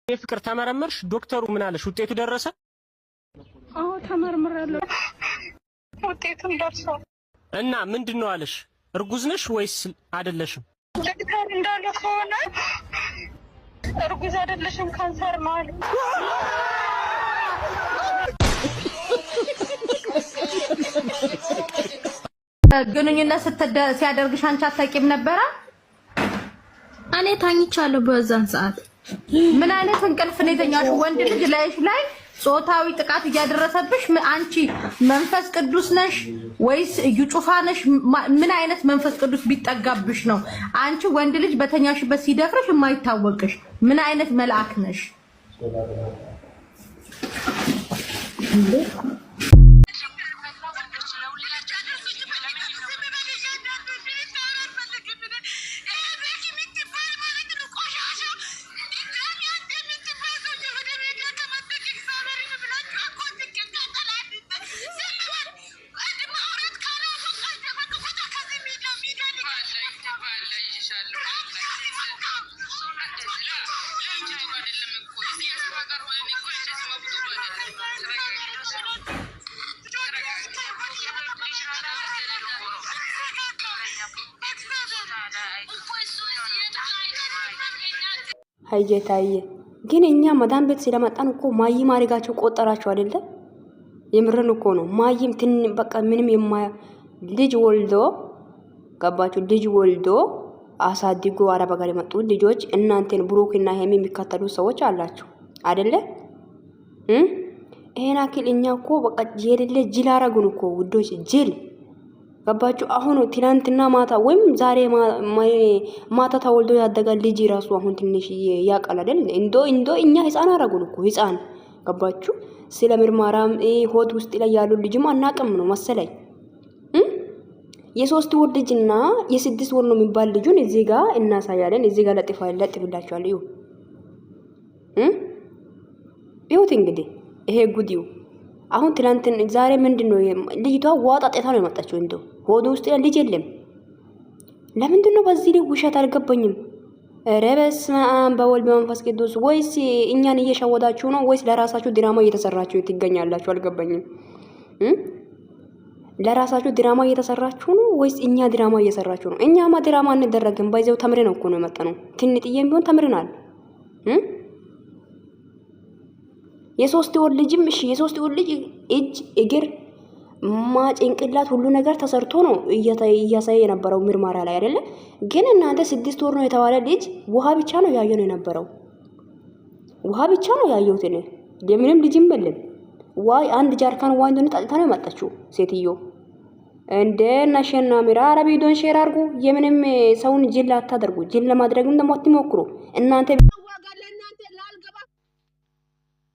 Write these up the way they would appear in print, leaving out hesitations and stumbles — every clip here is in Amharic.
የፍቅር ተመረመርሽ? ዶክተሩ ምን አለሽ? ውጤቱ ደረሰ? አዎ ተመርምሬያለሁ። ውጤቱም ደርሷል። እና ምንድን ነው አለሽ? እርጉዝ ነሽ ወይስ አይደለሽም? ዶክተር እንዳለ ከሆነ እርጉዝ አይደለሽም፣ ካንሰር ነው አሉ። ግንኙነት ሲያደርግሽ አንቺ አታውቂም ነበረ? እኔ ታኝቻለሁ በዛን ሰዓት። ምን አይነት እንቅልፍ ነው የተኛሽው? ወንድ ልጅ ላይሽ ላይ ጾታዊ ጥቃት እያደረሰብሽ አንቺ መንፈስ ቅዱስ ነሽ ወይስ እዩ ጩፋ ነሽ? ምን አይነት መንፈስ ቅዱስ ቢጠጋብሽ ነው አንቺ ወንድ ልጅ በተኛሽበት ሲደፍርሽ የማይታወቅሽ? ምን አይነት መልአክ ነሽ? አየ ታየ ግን እኛ መዳም ቤት ስለመጣን እኮ ማይም አድርጋችሁ ቆጠራችሁ አይደለ? የምርን እኮ ነው። ማይም ትን በቃ ምንም የማያ ልጅ ወልዶ ገባችሁ? ልጅ ወልዶ አሳድጎ አረብ ሀገር የመጡ ልጆች እናንተን ብሩክና ሄሚ የሚከተሉ ሰዎች አላችሁ አይደለ? ይሄን አክል እኛ እኮ በቃ የሌለ ጅል አረጉን እኮ ውዶች፣ ጅል ገባችሁ? አሁን ትናንትና ማታ ወይም ዛሬ ማታ ተወልዶ ያደገ ልጅ ራሱ አሁን ትንሽ ያውቃል አይደል? እንዶ እንዶ እኛ ህፃን አረጉን እኮ ህፃን ገባችሁ? ስለ ምርመራም ሆድ ውስጥ ላይ ያሉ ልጅም አናቅም ነው መሰለኝ። የ3 ወር ልጅና የ6 ወር ነው የሚባል ልጁን እዚህ ጋር እናሳያለን። እዚህ ጋር ለጥፋ ለጥፍላችኋል። እዩ እዩት እንግዲህ ይሄ ጉዲው አሁን ትናንትን ዛሬ ምንድን ነው ልጅቷ ዋጣ ጤታ ነው የመጣችው። እንደው ሆዱ ውስጥ ልጅ የለም። ለምንድን ነው በዚህ ላይ ውሸት? አልገባኝም። ኧረ በስመ አብ በወልድ በመንፈስ ቅዱስ። ወይስ እኛን እየሸወዳችሁ ነው? ወይስ ለራሳችሁ ድራማ እየተሰራችሁ ትገኛላችሁ? አልገባኝም። ለራሳችሁ ድራማ እየተሰራችሁ ነው ወይስ እኛ ድራማ እየሰራችሁ ነው? እኛማ ድራማ አንደረግም። ባይዘው ተምረን እኮ ነው የመጣነው። ትንጥዬም ቢሆን ተምረናል። የ3 ወር ልጅም እሺ፣ የ3 ወር ልጅ እጅ እግር ማ ጭንቅላት ሁሉ ነገር ተሰርቶ ነው እያሳየ የነበረው ምርመራ ላይ አይደለ? ግን እናንተ 6 ወር ነው የተባለ ልጅ ውሃ ብቻ ነው ያየው ነው የነበረው። ውሃ ብቻ ነው ያየሁት እኔ። የምንም ልጅም የለም። ዋይ አንድ ጃርካን ውሃ እንደሆነ ጠጥታ ነው የመጣችው ሴትዮ። እንደ ነሸና ሚራ አረ ቪዲዮን share አድርጉ። የምንም ሰውን ጅል አታደርጉ። ጅል ለማድረግም ደግሞ አትሞክሩ እናንተ። ለእናንተ ላልገባ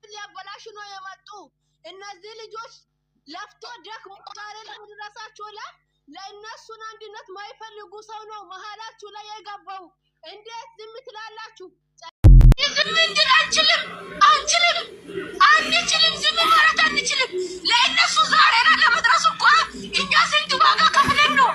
ሊያበላሹ ነው የመጡ እነዚህ ልጆች ለፍቶ ደክሞ ዛሬ ለመድረሳቸው ላይ ለእነሱን አንድነት ማይፈልጉ ሰው ነው መሀላችሁ ላይ የገባው። እንዴት ዝም ትላላችሁ? ዝም እንድል አንችልም፣ አንችልም፣ አንችልም። ዝም ማለት አንችልም። ለእነሱ ዛሬ ላይ ለመድረሱ እኮ እኛ ስንት ዋጋ ከፍለን ነው።